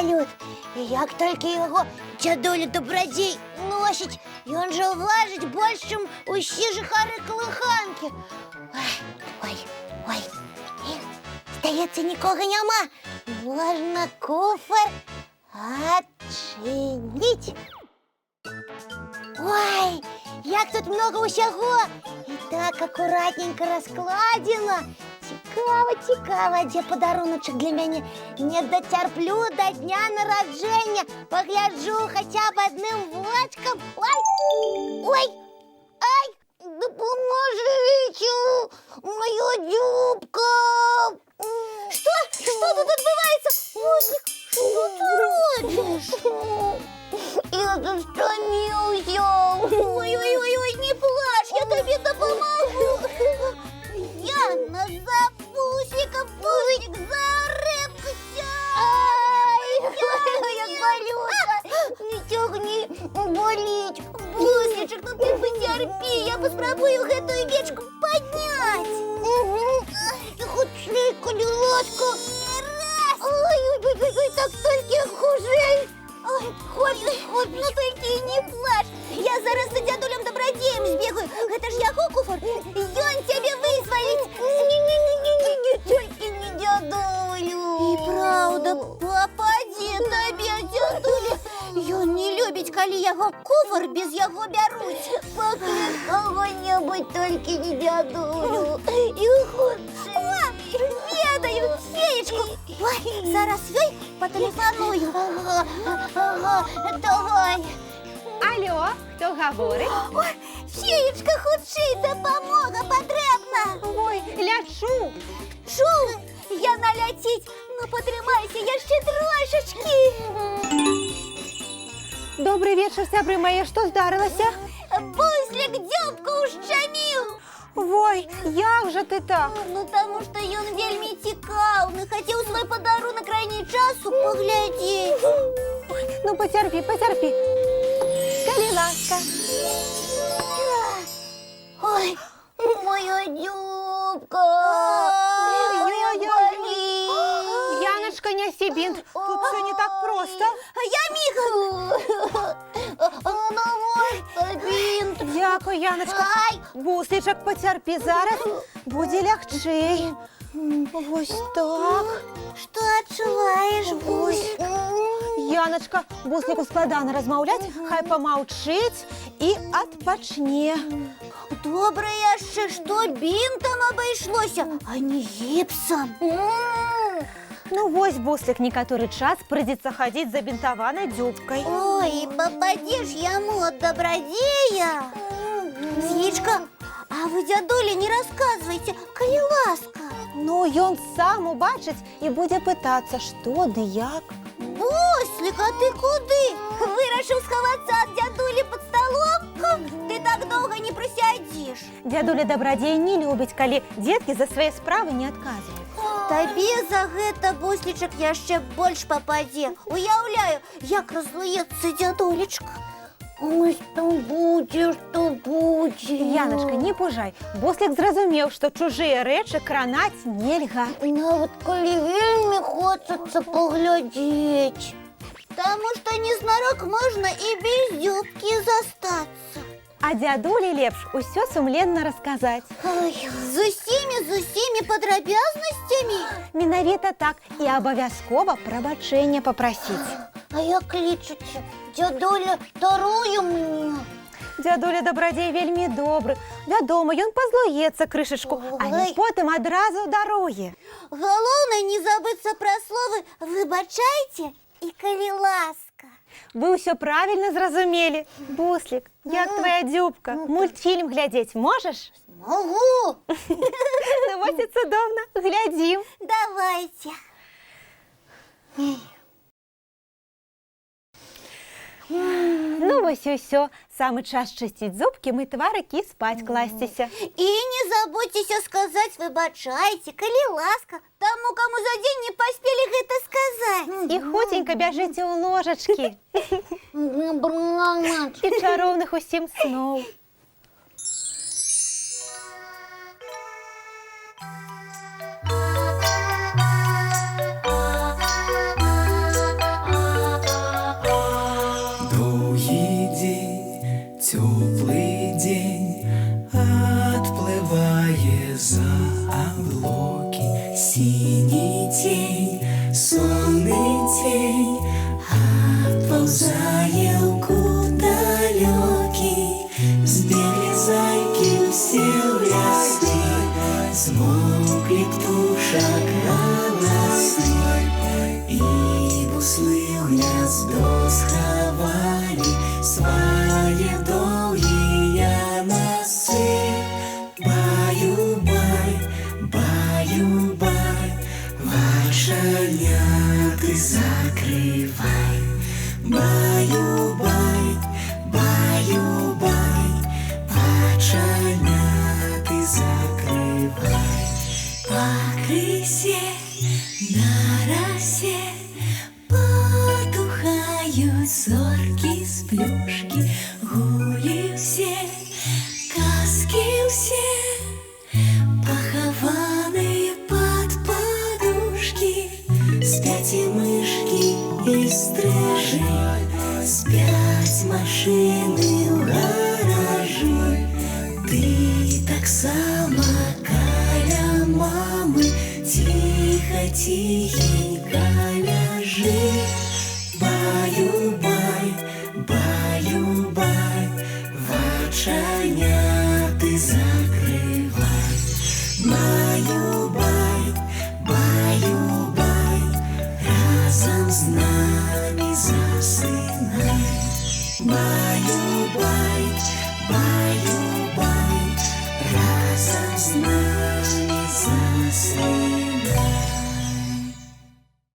капялюх. І як толькі яго дзядуля Дабрадзей носіць, ён жа важыць больш, чым усе жыхары Калыханкі. Ой, ой, ой. Здаецца, нікога няма. Можна куфар адчыніць. Ой, як тут многа ўсяго! І так акуратненька раскладзена. Цікава, цікава, дзе падаруначак для мяне. Не дацярплю да дня нараджэння. Пагляджу хаця б адным вочкам. Ой, ой, ай, дапаможыце! Мая дзюбка! Што? Што тут адбываецца? Буслік, што ты робіш? Я застаміўся. Ой-ой-ой, не плач, я табе дапамагу. Яна, за Бусліка, Буслік, за рэпкуся. Ай, як балюча. Не цягні, баліць. Буслічак, ну ты пацярпі, я паспрабую гэтую вечку падняць. Угу. Хутчэй, калі ласка. Раз. Ой-ой-ой, так толькі хужэй. Ой, хопіць, хопіць, ну толькі не плач. Я зараз за дзядулем Дабрадзеем збегаю. Гэта ж яго куфар. Ён цябе вызваліць. Не-не-не-не-не, толькі не дзядулю. І праўда, пападзе табе, дзядуля. Ён не любіць, калі яго куфар без яго бяруць. Пакліч каго-небудзь, толькі не дзядулю. І хутчэй. О, ведаю, феечку. Ой, зараз ёй патэлефаную. Ага, ага, давай. Алё, хто гаворыць? Ой, феечка, хутчэй, дапамога патрэбна. Ой, лячу. Чуў, яна ляціць. Ну, патрымайся яшчэ трошачкі. Добры вечар, сябры мае, што здарылася? Буслік дзюбку ушчаміў. Ой, як жа ты так? Ну, таму што ён вельмі цікаўны, хацеў свой падарунак раней часу паглядзець. Ой, ну пацярпі, пацярпі. Калі ласка. Ой, мая дзюбка. Ой-ой-ой. Баліць. Яначка, нясі бінт. Тут усё не так проста. Я мігам. Навошта бінт? Дзякуй, Яначка. Ай! Буслічак, пацярпі, зараз будзе лягчэй. Вось так. Што адчуваеш, Буслік? Яначка, Бусліку складана размаўляць, хай памаўчыць і адпачне. Добра яшчэ, што бінтам абышлося, а не гіпсам. Ну вось, Буслік, некаторы час прыйдзецца хадзіць з забінтаванай дзюбкай. Ой, пападзеш яму ад дабрадзея. Феечка, а вы дзядулі не расказвайце, калі ласка. Ну, ён сам убачыць і будзе пытацца, што ды як. Буслік, а ты куды? Вырашыў схавацца ад дзядулі пад сталом? Ха, ты так доўга не прасядзіш. Дзядуля Дабрадзей не любіць, калі дзеткі за свае справы не адказваюць. Табе за гэта, Буслічак, яшчэ больш пападзе. Уяўляю, як разлуецца дзядулечка. Ой, што будзе, што будзе? Яначка, не пужай. Буслік зразумеў, што чужыя рэчы кранаць нельга. Нават калі вельмі хочацца паглядзець. Таму што незнарок можна і без дзюбкі застацца. А дзядулі лепш усё сумленна расказаць. Ой, з усімі падрабязнасцямі? Менавіта так, і абавязкова прабачэння папрасіць. А як лічыце, дзядуля даруе мне? Дзядуля Дабрадзей вельмі добры. Вядома, ён пазлуецца крышачку, але Ой. потым адразу даруе. Галоўнае не забыцца пра словы «выбачайце» і «калі ласка». Вы ўсё правільна зразумелі. Буслік, як твоя дзюбка? Мультфільм глядзець можаш? Магу! Ну вось і цудоўна, глядзім. Давайце. Ну вось і ўсё. Самы час чысціць зубкі, мыць тварыкі і спаць класціся. І не забудзьцеся сказаць «выбачайце», «калі ласка» таму, каму за дзень не паспелі гэта сказаць. І хуценька бяжыце ў ложачкі. Дабранач. І чароўных усім сноў. Падаюць зоркі з плюшкі, гулі ўсе, казкі ўсе, пахаваныя пад падушкі, спяць і мышкі, і стрыжы, спяць машыны ў гаражы. Ты таксама каля мамы, ціха, ціхенька ляжы. Баю-бай, баю-бай, вачаняты закрывай. Баю-бай, баю-бай, разам з намі засынай. Баю-бай, баю-бай.